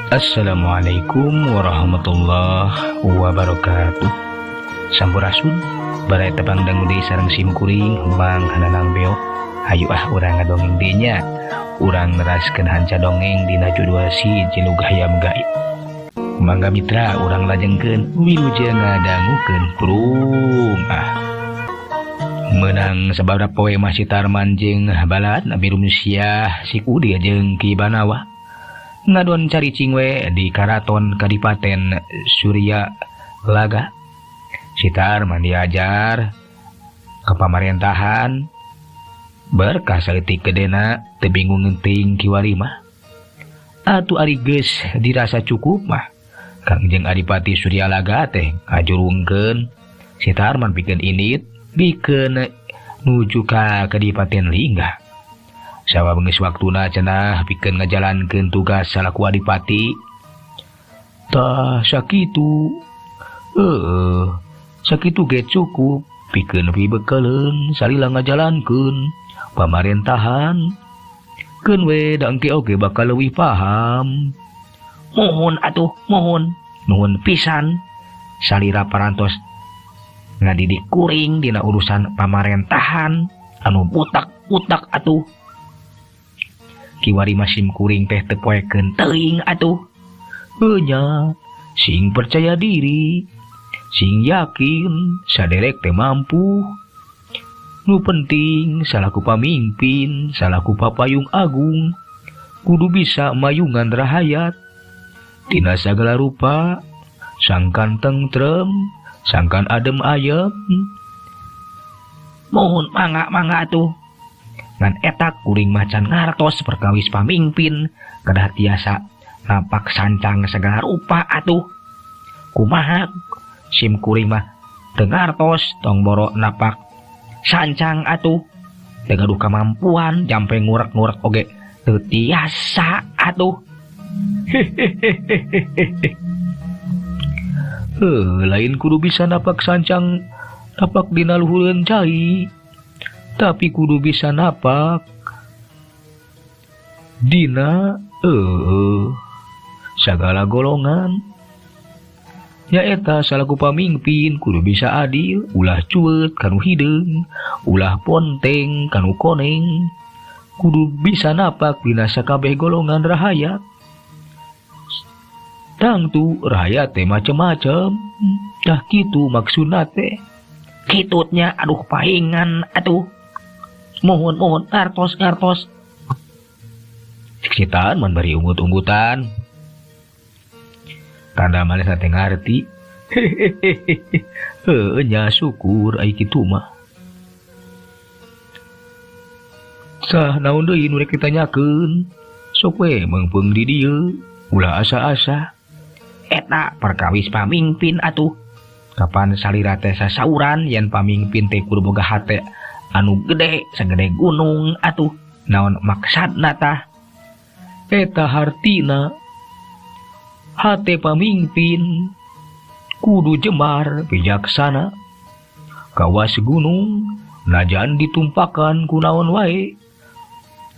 Assalamualaikum warahmatullahi wabarakatuh. Sampurasun, baraya tepang dangu deui sareng sim kuring Mang Hananang Beo. Hayu ah urang ngadongeng deui nya. Urang neraskeun hanca dongeng dina judul Si Jelug Hayam Gaib. Mangga mitra urang lajengkeun wilujeng ngadangukeun prung ah. Menang sababaraha poe mah si Tarman jeung balad Nabi Rumsiah si Udil jeung Ki Banawa ngadon caricing we di Karaton Kadipaten Surya Laga. Si Tarman diajar ke pamarentahan berkah saeutik gedena teu bingung teuing kiwari mah. Atuh ari geus dirasa cukup mah Kangjeng Adipati Surya Laga teh ngajurungkeun si Tarman pikeun indit pikeun nuju ka Kadipaten Lingga. Sabab geus waktuna cenah pikeun ngajalankeun tugas salaku adipati. Tah sakitu heueuh sakitu ge cukup pikeun pibekeleun salila ngajalankeun pamarentahan. Keun we da engke oge bakal leuwih paham. Mohon atuh, mohon, nuhun pisan salira parantos ngadidik kuring dina urusan pamarentahan anu butak-butak atuh. Kiwari masim kuring teh teu poekeun teuing atuh. Heuh nya, sing percaya diri, sing yakin saderek teh mampu. Nu penting salaku pamimpin, salaku papayung agung, kudu bisa mayungan rahayat dina sagala rupa, sangkan tentrem, sangkan adem ayem. Mohon mangga-mangga atuh. Ngan eta kuring macan ngartos perkawis pamimpin kedah tiasa napak sancang segala rupa atuh. Kumaha sim kuring mah teu ngartos tong boro napak sancang atuh. Teu gaduh kamampuan jampe ngurek-ngurek oge teu tiasa atuh. Hehehehehe. Lain kudu bisa napak sancang napak dina luhureun cai, tapi kudu bisa napak dina sagala golongan. Nyaeta salaku pamimpin kudu bisa adil, ulah cuet kanu hideung, ulah ponteng kanu koneng. Kudu bisa napak dina sakabeh golongan rahayat. Tangtu rahayat teh macem-macem. Tah kitu maksudna teh. Kitutnya aduh pahingan atuh. Mohon mohon ngartos ngartos. Cikitan man bari unggut-unggutan. Tanda maneh teh ngarti. Hehehe. Heuh nya syukur ai kitu mah. Sah naon deui nu rek ditanyakeun? Sok we meungpeung di dieu, ulah asa-asa. Eta perkawis pamimpin atuh. Kapan salira teh sasauran yen pamimpin teh kudu boga hate anu gede sagede gunung atuh. Naon maksadna tah? Eta hartina hate pamimpin kudu jembar bijaksana. Kawas gunung najan ditumpakan ku naon wae,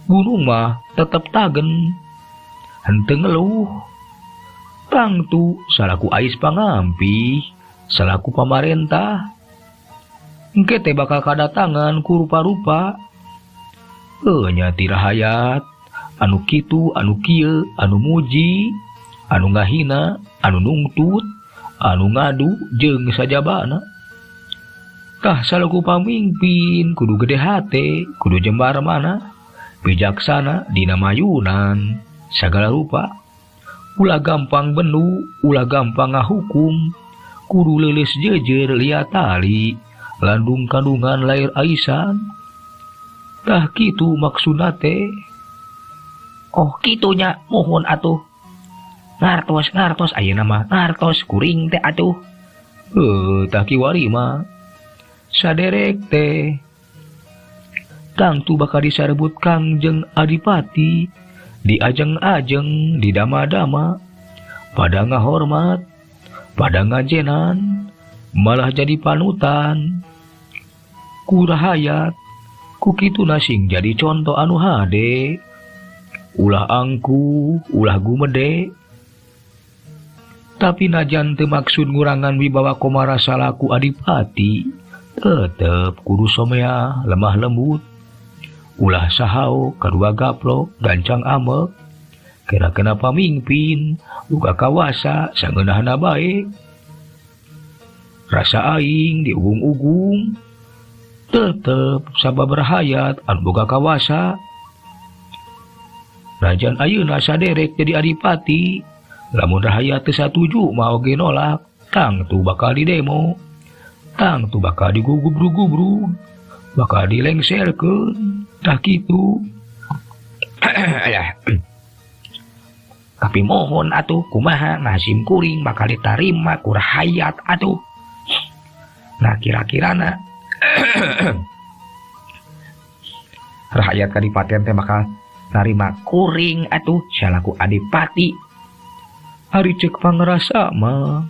gunung mah tetep tagen henteu ngeluh. Tangtu salaku ais pangampih, salaku pamarentah engke teh bakal kadatangan ku rupa-rupa. Heuh nya ti rahayat anu kitu anu kieu, anu muji, anu ngahina, anu nungtut, anu ngadu jeung sajabana. Tah salaku pamimpin kudu gede hate, kudu jembar mana, bijaksana dina mayunan sagala rupa. Ulah gampang benu, ulah gampang ngahukum, kudu leuleus jejer lia tali, landung kandungan lair aisan. Tah kitu maksudna teh. Oh kitunya mohon atuh. Ngartos ngartos ayeuna mah ngartos kuring teh atuh. Heuh tah kiwari mah saderek teh. Tangtu bakal disarebut Kangjeng Adipati, diajeng-ajeng, didama-dama, pada ngahormat, pada ngajenan, malah jadi panutan. Ku rahayat, ku kitu nasing jadi contoh anu hade. Ulah angku, ulah gumede. Tapi najan teu maksud ngurangan wibawa Komara salaku adipati, tetep kudu somea lemah lembut. Ulah sahao kadua gaplok gancang amek. Kira-kena pamingpin, buka kawasa sangeunahna bae. Rasa aing diugung-ugung, tetep sabab rahayat anu boga kawasa. Najan ayeuna saderek jadi adipati, lamun rahayat teu satuju mah oge nolak, tangtu bakal didemo, tangtu bakal digugubrug-gubrug, bakal dilengserkeun, tah kitu. Ayah. Tapi mohon atuh kumaha nasim kuring bakal ditarima ku rahayat atuh. Nah kira-kirana rakyat kadipaten teh bakal narima kuring atuh salaku adipati. Ari ceuk pangrasa mah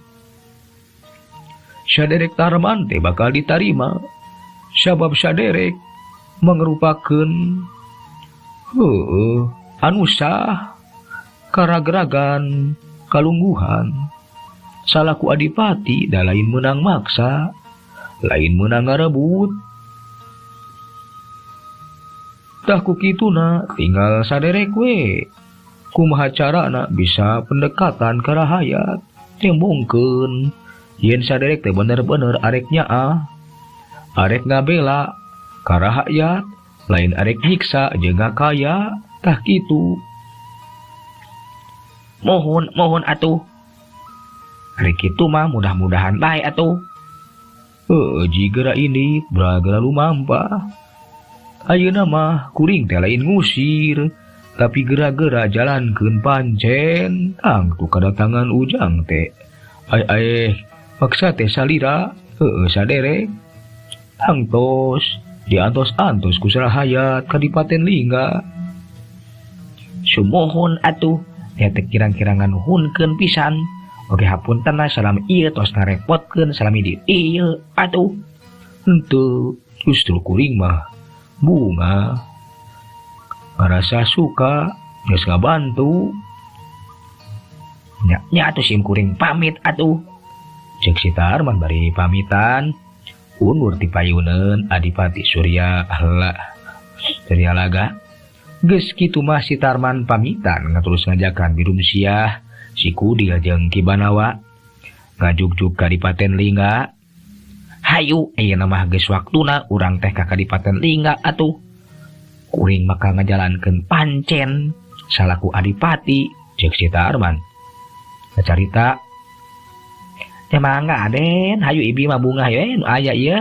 saderek Tarman teh bakal ditarima sabab saderek mangrupakeun heueuh anu sah karagragan kalungguhan salaku adipati da lain meunang maksa, lain meunang ngarebut. Tah ku kituna tinggal saderek we kumaha carana bisa pendekatan ka rahayat tembongkeun yen saderek teh bener-bener arek nyaah, arek ngabela ka rahayat, lain arek nyiksa jeung ngakaya. Tah kitu. Mohon mohon atuh. Ari kitu mah mudah-mudahan bae atuh. Heueuh jigera ini bragera lumampah. Ayeuna mah kuring teh lain ngusir, tapi gera-gera jalankeun pancen tangtu kadatangan Ujang teh. Ai ai paksa teh salira, heueuh saderek. Tangtos diantos-antos ku sarahayat kadipaten Lingga. Sumohon atuh, nya teh kirang-kirangan nuhunkeun pisan. Oke hapunten salam ieu tos ngarepotkeun salami di ieu atuh. Henteu, justru kuring mah bunga ngarasa suka geus ngabantu. Nya nya atuh sim kuring pamit atuh. Ceuk si Tarman bari pamitan undur ti payuneun Adipati Surya Allah Surya Laga. Geus kitu mah si Tarman pamitan ngaterus ngajakan Birum Siah si Kudil jeung Ki Banawa ngajugjug Kadipaten Lingga. Hayu ayeuna mah geus waktuna urang teh ka Kadipaten Lingga atuh. Kuring bakal ngajalankeun pancen salaku adipati ceuk si Tarman. Carita teh mangga Aden, hayu ibi mah bunga we nu aya ieu.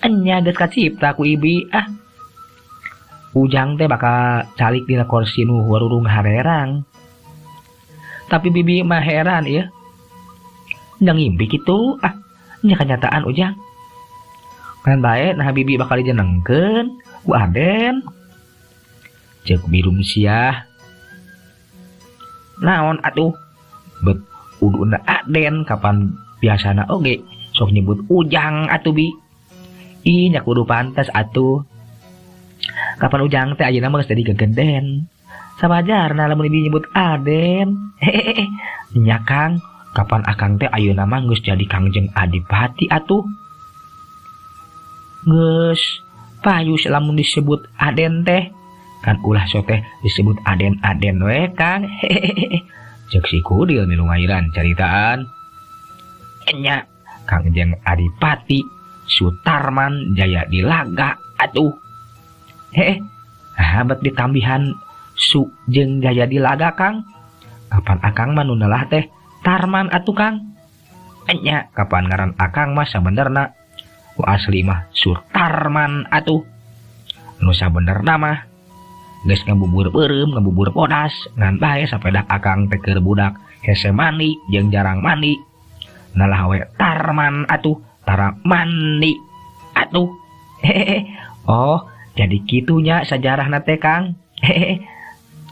Enya geus kacipta ku ibi ah. Ujang teh bakal calik dina kursi nu warurung harerang. Tapi bibi mah heran ieu. Nya ngimpi kitu ah. Nya kenyataan Ujang. Kan bae nah bibi bakal dijenengkeun ku Aden. Ceuk Birum Siah. Naon atuh? Bet uduna Aden kapan biasana oge sok nyebut Ujang atuh bi. Ih nya kudu pantes atuh. Kapan Ujang teh ayeuna mah geus jadi gegeden. Sawajarna lamun ibi nyebut Aden. Hehehe. Nya Kang, kapan akang teh ayeuna mah geus jadi Kangjeng Adipati atuh. Geus payus lamun disebut Aden teh. Kan ulah so teh disebut Aden-Aden we Kang. Hehehe. Ceuk si Kudil milu ngairan caritaan. Nya Kangjeng Adipati Sutarman Jaya Dilaga atuh. Heeh, habat ditambihan su jeung Jaya Dilaga Kang. Kapan akang mah nu nelah teh Tarman atuh Kang. Enya kapan ngaran akang mah sabenerna nu asli mah Sutarman atuh. Nu sabenerna mah geus ngabubur beureum, ngabubur bodas, ngan bae sapedah akang teh keur budak hese mandi jeung jarang mandi. Nalah we Tarman atuh, tara mandi atuh. Hehehe. Oh, jadi kitunya sajarahna teh Kang. Hehehe.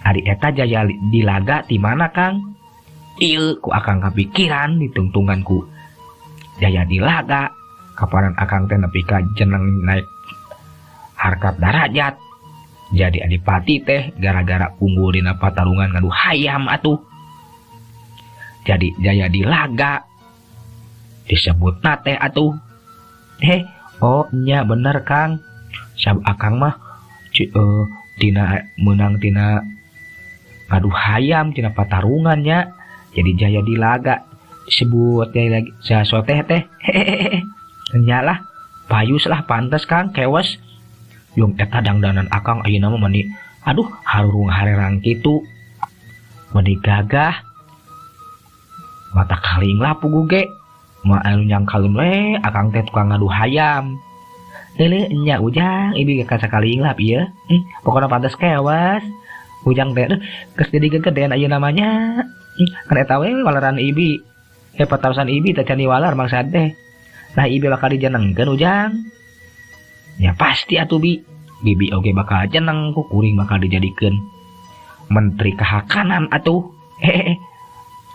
Ari eta Jaya Dilaga ti mana Kang? Ieu ku akang kapikiran ditungtungan ku Jaya Dilaga. Kapanan akang teh nepi ka jeneng naik harkat darajat. Jadi adipati teh gara-gara unggul dina patarungan ngadu hayam atuh. Jadi jaya dilaga disebut nate atuh. Oh nya bener Kang. Sab akang mah tina menang tina ngadu hayam tina patarungannya jadi jaya dilaga disebut lagi sasoteh teh. Hehehe nya lah payus lah pantes Kang kewas yung eta dangdanan akang ayeuna mah meni aduh harurung harerang kitu meni gagah mata kaling lah pugu ge mah anu nyangkalun we akang teh tukang ngadu hayam. Lele nya ujang ibi ge kasakaling lah ieu. Pokona pantes kewas ujang teh geus jadi gegedean ayeuna mah nya. Kan eta we waleran ibi. Patarosan ibi teh can diwalar maksad teh. Nah ibi bakal dijenengkeun ujang. Ya pasti atuh bi. Bibi oge bakal jeneng ku kuring bakal dijadikeun menteri kahakanan atuh. Hehehe.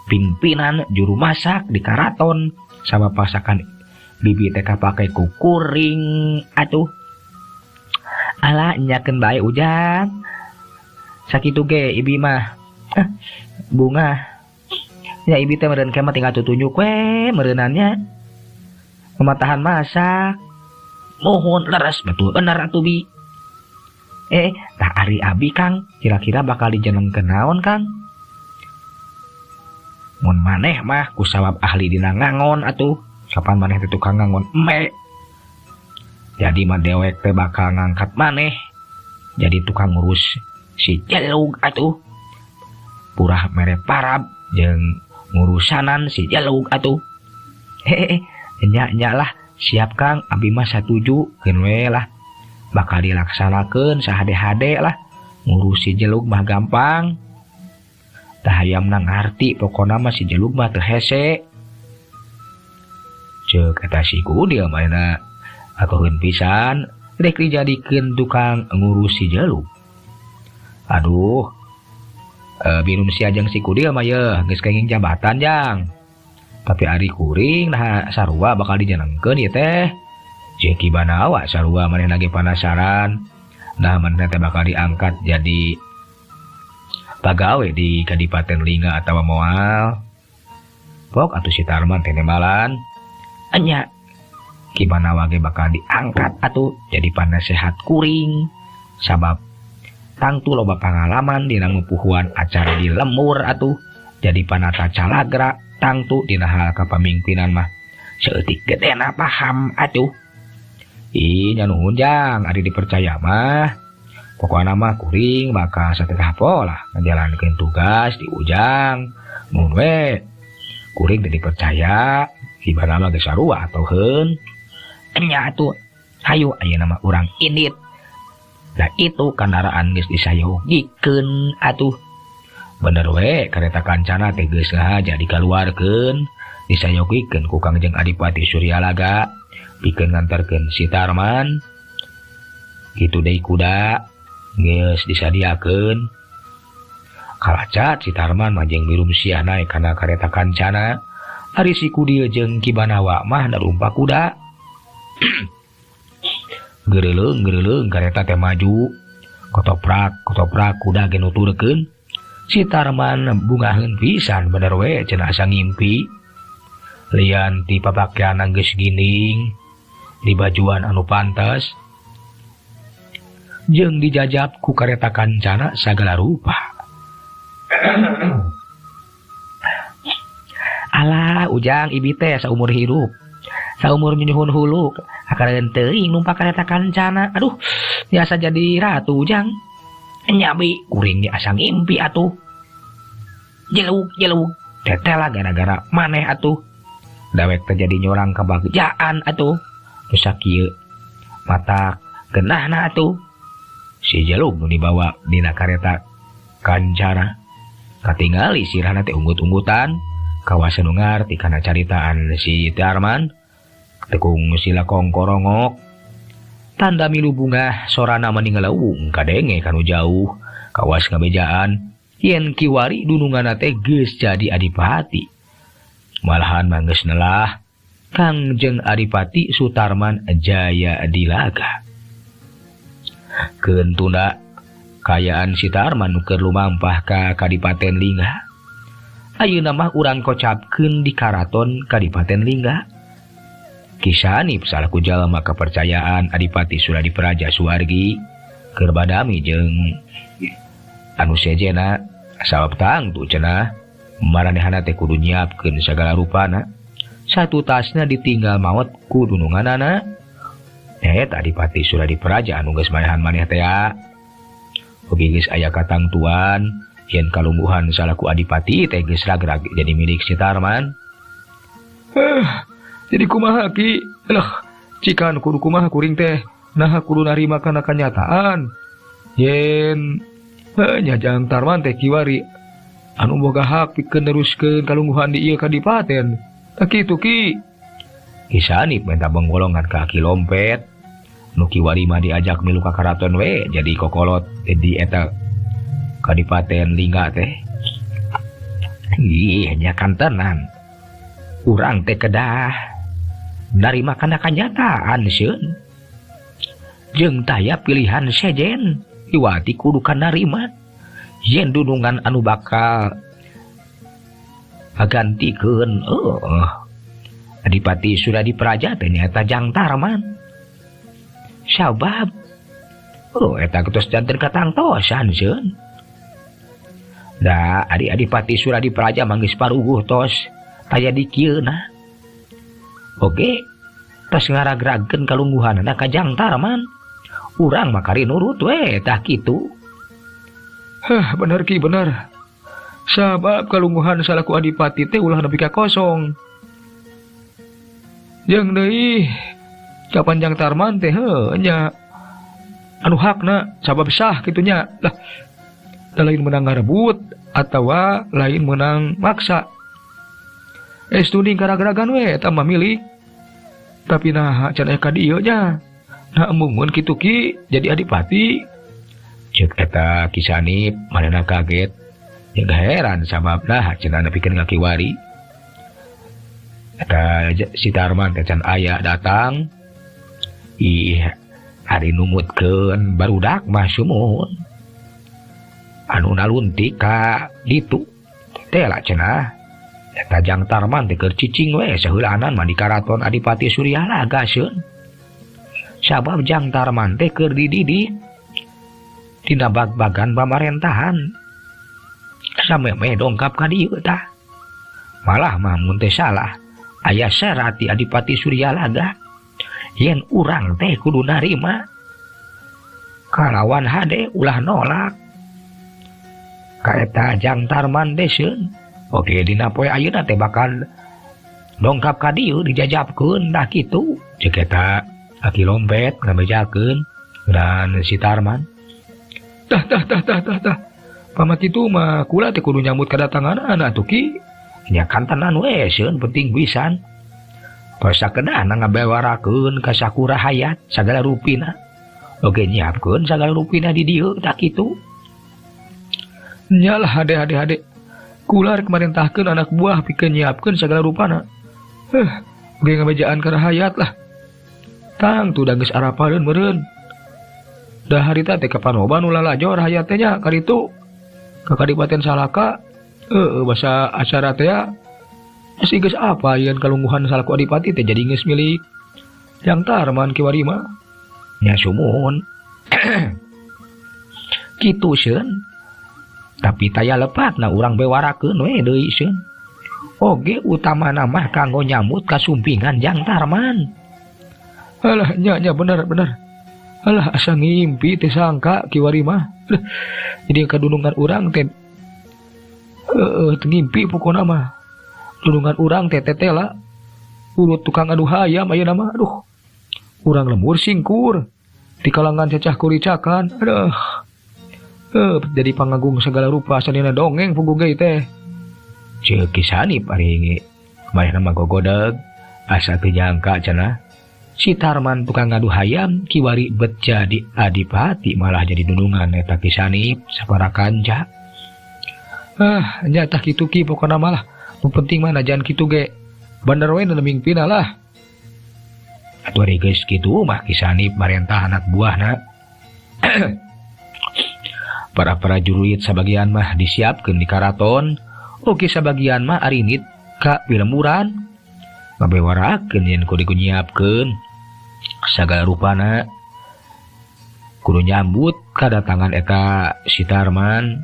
Pimpinan juru masak di karaton sama pasakan bibi teh kapake ku kuring atuh. Alah nyakeun bae ujang. Sakitu ge ibi mah. Bunga. Ya ibi teh meureun ke mah tinggal tutunjuk we meureunannya. Pematahan masak. Mohon leres betul bener atuh bi. Tah ari abi Kang kira-kira bakal dijenengkeun naon Kang? Mun maneh mah ku sawab ahli dina ngangon atuh. Kapan maneh teh tukang ngangon eme. Jadi mah dewek teh bakal ngangkat maneh jadi tukang ngurus si jelug atuh. Purah mere parab jeung ngurusanan si jelug atuh. Hehehe nya lah siap Kang abi mah satuju keun we lah. Bakal dilaksanakeun sahade-hade lah. Ngurus si jelug mah gampang. Tah hayamna ngarti pokona mah si jelug mah teu hese. Ceuk eta si Kudil mah ayeuna atuheun pisan rek dijadikeun tukang ngurus si jelug. Aduh, minum si ajeng si Kudil mah yeuh geus kenging jabatan jang. Tapi ari kuring nah sarua bakal dijenengkeun ieu teh. Jeung Ki Banawa sarua manehna ge panasaran. Nah manehna teh bakal diangkat jadi pagawe di Kadipaten Lingga atawa moal. Pok atuh si Tarman teh nembalan. Enya Ki Banawa ge bakal diangkat atuh jadi panasehat kuring. Sabab tangtu loba pangalaman dina ngupuhuan acara di lembur atuh jadi panata calagra tangtu dina hal kapamimpinan mah seutik gedena paham atuh. Ih nya nuhun jang ari dipercaya mah. Pokona mah kuring bakal satengah pola ngajalankeun tugas di ujang. Nuhun we. Kuring teh dipercaya Ki Banawa geus sarua atuheun. Enya atuh hayu ayeuna mah urang indit. Lah itu kandaraan geus disayogikeun atuh. Bener we kareta kancana teh geus ngahaja dikaluarkeun disayogikeun ku Kangjeng Adipati Suryalaga pikeun nganterkeun si Tarman. Kitu deui kuda geus disadiakeun. Kalacat si Tarman mah jeung mirum siah naek kana kareta kancana. Ari si Kudil jeung Ki Banawa mah narumpak kuda. Gereleung-gereleung kareta teh maju. Kotoprak, kotoprak kuda ge nuturkeun. Si Tarman bungaheun pisan bener we cenah asa ngimpi. Lian ti papakean geus ginding, dibajuan anu pantes, jeung dijajab ku kareta kancana sagala rupa. Alah ujang ibi teh saumur hirup, saumur nyuhun hulu, akareun teuing numpak kareta kancana. Aduh, biasa jadi ratu ujang. Nyabi kuring ge asa ngimpi atuh. Jelug-jelug teteh lah gara-gara maneh atuh. Dawek teh jadi nyorang kebagjaan atuh. Nu sakieu mata genahna atuh. Si jelug nu dibawa dina kareta kancana. Katingali sirahna teh unggut-unggutan. Kawasan nu ngarti kana caritaan si Tarman. Tekung sila kongkorongok. Tanda milu bungah sorana maningaleuwung kadenge kanu jauh. Kawas ngabejaan yen kiwari dununganna teh geus jadi adipati. Malahan mah geus nelah Kangjeng Adipati Sutarman Jaya Dilaga. Keun tunda kayaan si Tarman nu keur lumampah ka Kadipaten Lingga. Ayeuna mah urang kocapkeun di Karaton Kadipaten Lingga. Ki Sanip salaku jalma kepercayaan Adipati Suradipraja Suwargi keur badami jeung anu sejena sabab tangtu cenah maranehana teh kudu nyiapkeun sagala rupana. Satu tasna ditinggal maot ku dununganana. Eta Adipati Suradipraja anu geus manehan maneh teh oge geus aya katangtuan yen kalungguhan salaku adipati teh geus ragrag jadi milik si Tarman. Jadi kumaha Ki? Lah, cikan kudu kumaha kuring teh? Nah kudu narima kana kanyataan. Yen nya Jang Tarman teh kiwari anu boga hak pikeun neruskeun kalungguhan di ieu kadipaten. Tah kitu Ki. Ki Sanip minta bonggolongan ka Aki Lompet. Nu kiwari mah diajak milu ka karaton we jadi kokolot di eta Kadipaten Lingga teh. Ih, nya kantenan. Urang teh kedah narima kana kanyataan sieun. Jeung taya pilihan sejen iwati kudu kanarima yen dunungan anu bakal ngagantikeun Adipati Suradipraja teh nyaeta Jang Tarman. Sabab eta geus janten katangtosan sieun. Da ari Adipati Suradipraja mah geus paruguh tos taya dikieuna. Oge tos ngaragragkeun kalungguhanana ka Jang Tarman. Urang mah kari nurut we tah kitu. Heh, bener Ki, bener. Sabab kalungguhan salaku adipati teh ulah nepi ka kosong. Jeung deui kapan Jang Tarman teh heuh nya anu hakna sabab sah kitu nya. Lah lain menang ngarebut atawa lain menang maksa. Tuning karagragan we eta mah milik. Tapi nah can aya ka dieu nya. Nah embungeun kitu Ki jadi adipati. Ceuk eta Ki Sanip manehna kaget. Jeung heran sabab nah cenah nepikeun ka kiwari. Eta si Tarman teh can aya datang. Ih, ari numutkeun barudak mah sumuhun. Anu naluntik ka ditu. Teh lah cenah. Eta Jang Tarman teh keur cicing we saheulanan mah di Karaton Adipati Suryalaga sieun. Sabab Jang Tarman teh keur dididik dina bag-bagan pamarentahan. Samemeh dongkap ka dieu tah. Malah mah mun teh salah aya syarat di Adipati Suryalaga yen urang teh kudu narima kalawan hade ulah nolak. Ka eta Jang Tarman teh sieun. Oke dina poe ayeuna teh bakal dongkap ka dieu dijajabkeun tah kitu. Ceuk eta Aki Lompet ngabejakeun dan si Tarman. Tah tah tah tah tah tah. Pamat kitu mah kula teh kudu nyambut kadatangan anak tuh Ki. Nya kantenan we sieun penting pisan. Tos sakedahna ngabewarakeun ka sakura hayat sagala rupina. Oge nyiapkeun sagala rupina di dieu tah kitu. Nyalah hade hade hade. Kula rek marentahkeun anak buah pikeun nyiapkeun sagala rupana. Oge ngabejaan ka hayat lah. Tang tuh da geus arapaleun meureun. Da harita teh kapan loba nu lalajo rahayat teh nya karitu. Ka Kadipaten Salaka basa acara teh masih geus apa yen kalungguhan salaku adipati teh jadi geus milik Jang Tarman kiwari mah. Nya sumuhun. Kitu sieun. Tapi taya lepatna urang bewarakeun we deui sieun. Oge utamana mah kanggo nyambut kasumpingan Jang Tarman. Alah nya nya bener bener. Alah asa ngimpi teh sangka kiwari mah. Jadi kadunungan urang teh teu ngimpi pokona mah. Dunungan urang teh tetela urut tukang adu hayam ayeuna mah aduh. Urang lembur singkur di kalangan cecah kuricakan. Aduh. Jadi pangagung segala rupa sanina dongeng punggung ge teh. Ceuk Ki Sanip ari manehna mah gogodeg asa teu nyangka cenah. Si Tarman tukang ngadu hayam kiwari bet jadi adipati malah jadi dunungan eta Ki Sanip sapara kanca. Ah, nya tah kitu Ki pokona malah. Nu penting mah najan kitu ge. Bener we nu mingpina lah. Atuh ari geus kitu mah Ki Sanip marentah anak buahna. Para prajurit sabagian mah disiapkeun di karaton. Oge sabagian mah arinit ka pilemburan ngabewarakeun yen kudu nyiapkeun sagala rupana kudu nyambut kadatangan eta si Tarman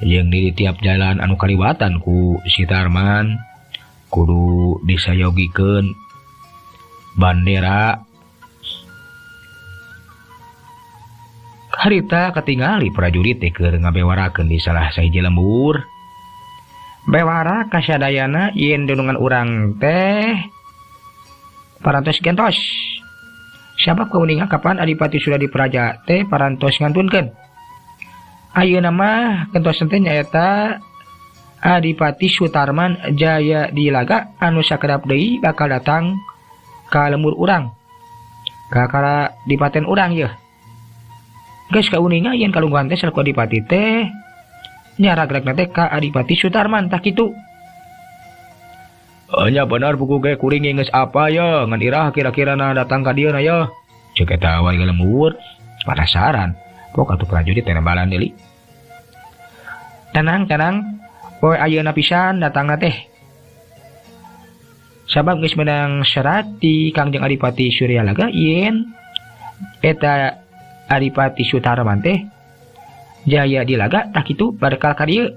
jeung di tiap jalan anu kaliwatan ku si Tarman kudu disayogikeun bandera. Harita katingali prajurit teh keur ngabewarakeun di salah sahiji lembur. Bewara kasadayana yen dunungan urang teh parantos gentos. Sabab kauninga kapan Adipati sudah dipraja teh parantos ngantunkeun. Ayeuna mah gentos teh nyaeta Adipati Sutarman Jaya Dilaga anu sakedap deui bakal datang ka lembur urang. Ka kadipaten urang yeuh. Geus kauninga yen kalungguhan teh salaku adipati teh nyaragragna teh ka Adipati Sutarman tah kitu. Nya benar buku ge kuring geus apa ya ngan irah kira-kirana datang ka dieu na ya. Ceuk eta warga lembur penasaran. Pok atuh prajurit teh nembalan deui. Tenang tenang poe ayeuna pisan datangna teh. Sabab geus meunang syarat di Kangjeng Adipati Suryalaga yen eta Adipati Sutarman teh Jaya Dilaga tah kitu bakal ka dieu.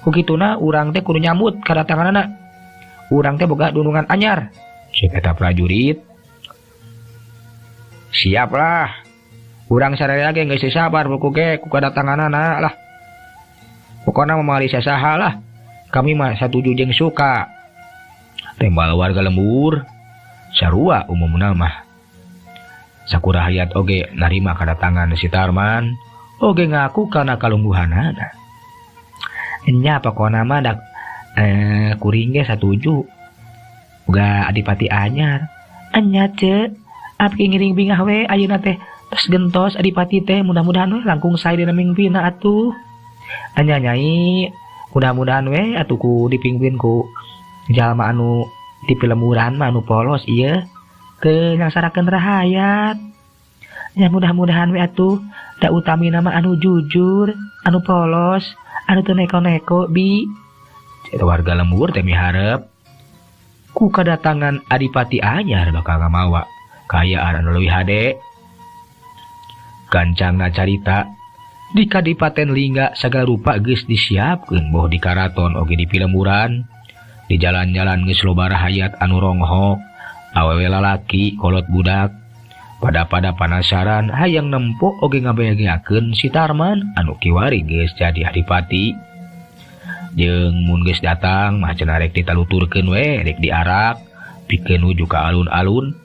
Ku kituna urang teh kudu nyambut kadatanganana. Urang teh boga dunungan anyar. Ceuk eta prajurit. Siaplah. Urang sararea ge geus sabar buku ge ku kadatanganana lah. Pokona mamali sasaha lah. Kami mah satuju jeung suka. Tembal warga lembur sarua umumna mah. Sakura hayat oge narima kadatangan si Tarman, oge ngaku kana kalungguhanana. Nya pokona mah dak kuring ge satuju. Boga adipati anyar. Enya ce, abdi ngiring bingah we ayeuna teh tos gentos adipati teh mudah-mudahan we langkung sae dina mingpina atuh. Enya nyai mudah-mudahan we atuh ku dipingpin ku jalma anu di pilemburan mah anu polos ieu. Teu nyangsarakeun rahayat. Ya mudah-mudahan we atuh da utamina mah anu jujur, anu polos, anu teu neko-neko bi. Warga lembur teh miharep ku kadatangan Adipati anyar bakal ngamawa kaayaan anu leuwih hade. Gancangna carita di Kadipaten Lingga sagala rupa geus disiapkeun boh di karaton oge di pilemburan. Di jalan-jalan geus loba rahayat anu ronghok. Awewe lalaki kolot budak pada-pada panasaran hayang nempo oge ngabayageakeun si Tarman anu kiwari geus jadi adipati. Jeung mun geus datang mah cenah rek ditaluturkeun we rek diarak pikeun nuju ka alun-alun.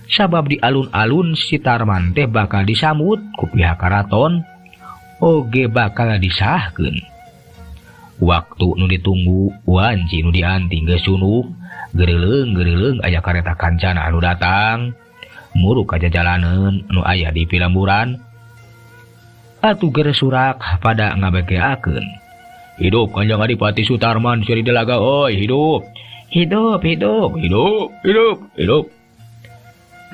Sabab di alun-alun si Tarman teh bakal disambut ku pihak karaton oge bakal disahkeun. Waktu nu ditunggu wanci nu dianti geus sunuk. Geureuleung-geureuleung aya kareta kancana anu datang muruk ka jajalaneun nu aya di pilemburan. Atuh geus surak pada ngabekeakeun. Hidup Kanjeng Adipati Sutarman Suri Delaga euy, hidup. Hidup, hidup, hidup, hidup, hidup.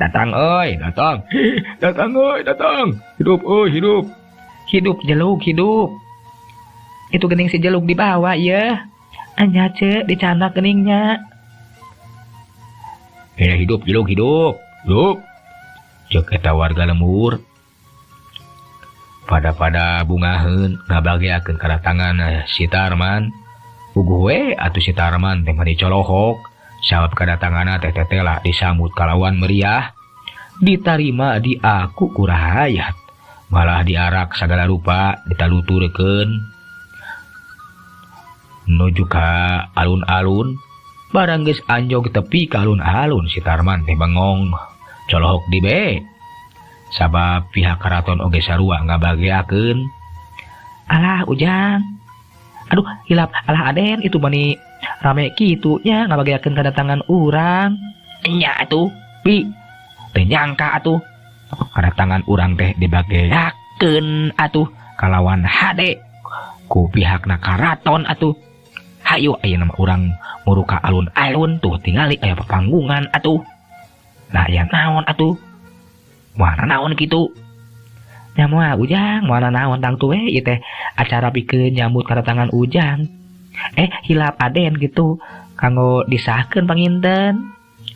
Datang euy, datang. Datang euy, datang. Hidup euy, hidup. Hidup jeluk, hidup. Itu gening si jeluk dibawa ya. Anya ce dicanak geningnya. Hidup, hidup, hidup, hidup. Ceuk eta warga lembur. Pada-pada bungaheun ngabageakeun kadatangan si Tarman. Puguh we atuh si Tarman teh mani colohok. Sabab kadatanganna teh tetela disambut kalawan meriah. Ditarima diaku ku rahayat. Malah diarak sagala rupa ditaluturkeun. Nuju ka alun-alun. Barang geus anjog tepi ka alun-alun si Tarman teh bengong colohok di be. Sabab pihak karaton oge sarua ngabageakeun. Alah Ujang. Aduh hilap alah Aden itu mani rame kitu nya ngabageakeun kadatangan urang. Nya atuh bi teu nyangka atuh kadatangan urang teh dibageakeun atuh kalawan hade ku pihakna karaton atuh. Hayu ayeuna mah urang muru ka alun-alun tuh tingali aya papanggungan atuh. Nah aya naon atuh? Moal naon kitu? Nya moal Ujang, moal naon tangtu we ieu teh acara pikeun nyambut kadatangan Ujang. Hilap Aden gitu kanggo disahkeun panginten.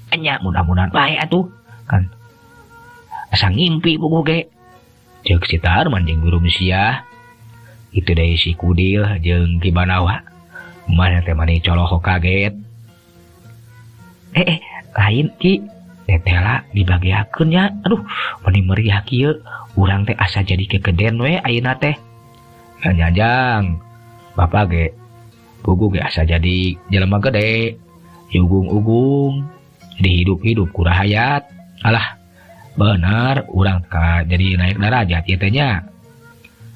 Nya mudah-mudahan bae atuh kan. Asa ngimpi puguh ge. Ceuk si Tarman jeung Guru Mesiah. Itu deui si Kudil jeung Ki Banawa. Maneh teh mani colohok kaget. Lain Ki, tetela dibagiakeun nya. Aduh, meni meriah kieu. Urang teh asa jadi kegeden we ayeuna teh. Nya jang. Bapak ge puguh ge asa jadi jelema gede. Diugung-ugung, dihidup-hidup ku rahayat. Alah, bener urang ka jadi naik darajat ieu teh nya.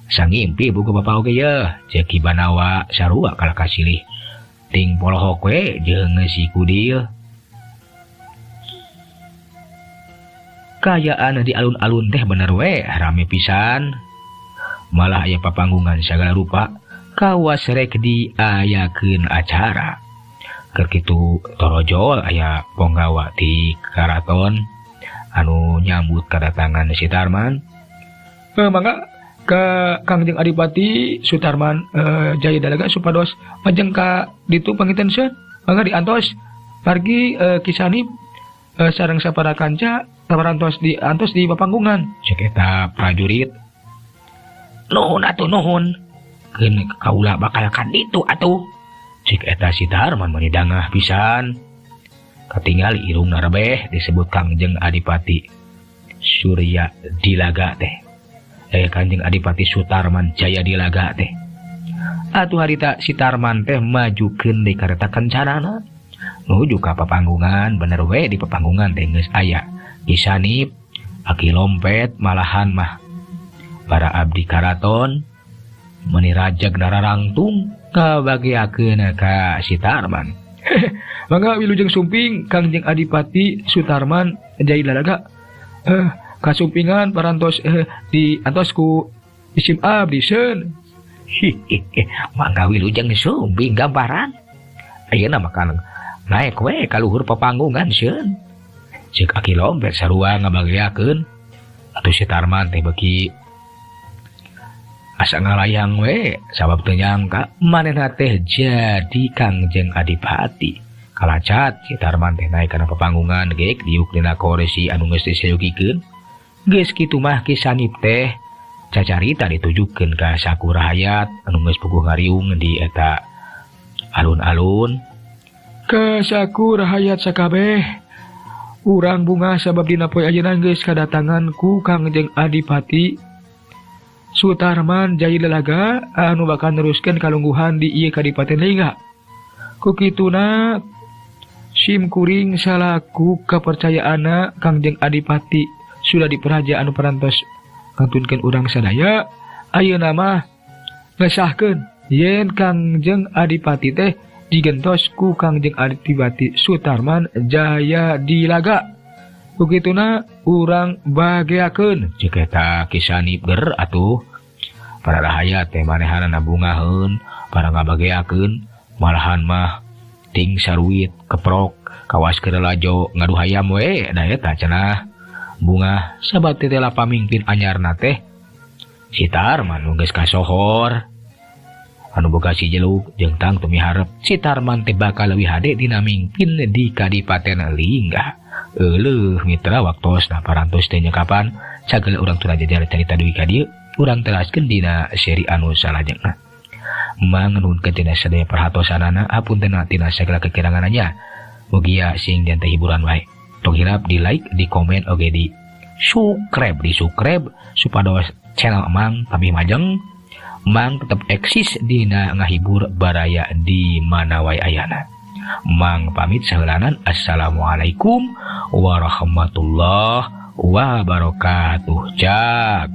Asa ngimpi buku bapak oge yeuh, ceuk Ki Banawa sarua kalah kasilih. Ting polohok we jeung si Kudil. Kaayaan di alun-alun teh bener we rame pisan. Malah aya papanggungan sagala rupa kawas rek diayakeun acara. Keur kitu torojol aya ponggawa ti karaton anu nyambut kedatangan si Tarman. Mangga ka Kangjeng Adipati Sutarman Jaya Dalaga supados majeng ka ditu panginten seun. Mangga diantos pargi Ki Sanip sareng sapara kanca parantos diantos di papanggungan. Cek eta prajurit. Nuhun atuh nuhun. Keun kaula bakal ka ditu atuh. Cek eta si Tarman mani dangah pisan. Katingali irungna rebeh disebut Kangjeng Adipati Surya Dilaga teh. Kanjeng Adipati Sutarman Jaya Dilaga teh. Atuh harita si Tarman teh majukeun deui kareta kencanana nuju ka papanggungan. Bener we di papanggungan teh geus aya Ki Sanip, Aki Lompet, malahan mah para abdi karaton meni rajag nararangtung kabagiakeun ka si Tarman. Mangga wilujeng sumping Kangjeng Adipati Sutarman Jaya Dilaga. Kasumpingan parantos di antos ku isim abdi seun. Mangga wilujeng sumping gambaran. Ayeuna mah kan naek we ka luhur papanggungan seun. Ceuk Aki Lompet sarua ngabagiakeun. Atuh si Tarman teh beuki asa ngalayang we sabab teu nyangka manehna teh jadi Kangjeng Adipati. Kalacat si Tarman teh naek kana papanggungan geek diuk dina koresi anu geus disayogikeun. Geus kitu mah Ki Sanip teh cacarita ditujukeun ka saku rahayat anu geus puguh ngariung di eta alun-alun. Ka saku rahayat sakabeh urang bunga sabab dina poe ayeuna geus kadatangan ku Kangjeng Adipati Sutarman Jaya Dilaga anu bakal neruskeun kalungguhan di ieu Kadipaten Lingga. Ku kituna sim kuring salaku kapercayaanna Kangjeng Adipati sudah diperaja anu parantos ngantunkeun urang sadaya ayeuna mah ngesahkeun yen Kangjeng Adipati teh digentos ku Kangjeng Adipati Sutarman Jaya Dilaga. Kukituna urang bageakeun. Ceuk eta Ki Sanip ger atuh para rahayat teh manehanana bungaheun para ngabageakeun malahan mah ting saruit keprok kawas keur lalajo ngadu hayam we da eta cenah bunga sabab teh pamingpin anyarna teh si Tarman nu geus kasohor anu boga si jeluk jeung tangtu miharep si Tarman teh bakal leuwih hade dina mingpin di Kadipaten Lingga. Euleuh mitra waktosna parantos teh nyekapan sagala urang teu jajar carita dugi ka dieu urang teraskeun dina seri anu salajengna. Mangnuhunkeun tina sadaya perhatosanana hapunten tina sagala kekiranganna. Mugia sing janten hiburan wae. Tong hilap di like, di komen, oge di subscribe, supados channel Mang tambih majeng. Mang tetep eksis dina ngahibur baraya di mana wae ayana. Mang pamit saheulanan. Assalamualaikum warahmatullahi wabarakatuh. Cak.